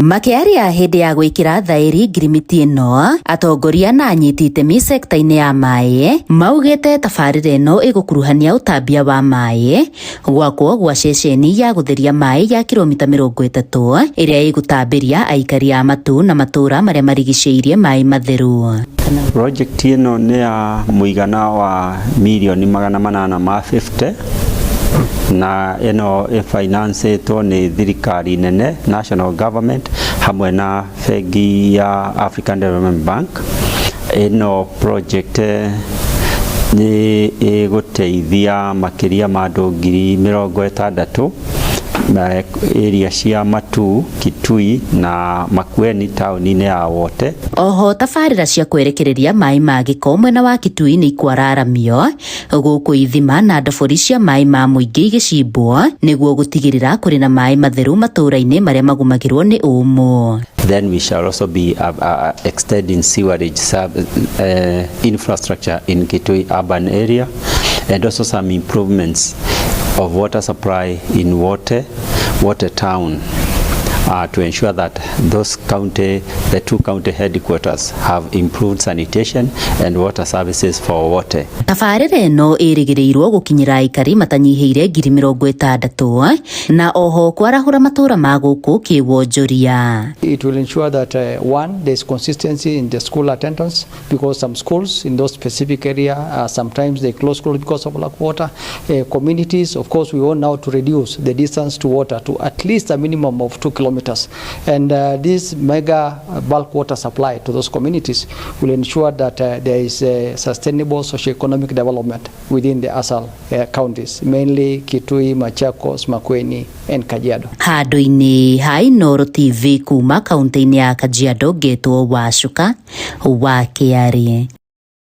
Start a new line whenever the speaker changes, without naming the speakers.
Makĩaria hĩndĩ ya gwĩkĩra thaĩri ngirimiti ĩno, atongoria na anyiti itemi sekta-inĩ ya maĩ maugĩte tabarĩra ĩno ĩgũkuruhania ũtambia wa maĩ, gwakwo gwa ceceni ya gũtheria maĩ ya kilomita 30 ĩrĩa ĩgũtambĩria aikari a Matu na matũra marĩa marigicĩirie maĩ matheru.
Project ĩno nĩ ya mũigana wa mirioni 850, na ĩno ĩfinanceĩtwo nĩ thirikari nene, national government, hamwe na bengi ya African Development Bank. Ĩno project nĩ ĩgũteithia makĩria ma andũ 60,000 area cia Matu, Kitui na Makueni, taũni-inĩ ya Wote.
Oho tabarĩra cia kwerekereria maĩ ma gĩko mwena wa Kitui nĩ ikwararamio, gũkũ ithima na ndobori cia maĩ ma mũingĩ igĩcimbwo nĩguo gũtigĩrĩra kũrĩ na maĩ matheru matũũra-inĩ marĩa magũmagĩrwo nĩ ũmũ.
Then we shall also be extending sewerage infrastructure in Kitui urban area and also some improvements of water supply in Wote town to ensure that those county, the two county headquarters have improved sanitation and water services for Wote.
Tabarĩra ĩno ĩrĩgĩrĩirwo gũkinyĩra aikari matanyihĩire 60,000 na oho kwarahũra matũra ma gũkũ kĩwonjoria.
It will ensure that one, there is consistency in the school attendance, because some schools in those specific area, sometimes they close school because of lack of water. Communities, of course, we want now to reduce the distance to water to at least a minimum of 2 kilometers. And this mega bulk water supply to those communities will ensure that there is a sustainable socio-economic development within the ASAL counties, mainly Kitui, Machakos, Makueni, and Kajiado.
Handũ-inĩ ha Inooro TV kuma kaunti-inĩ ya Kajiado, ngetwo Wacuka wa Kĩarĩ.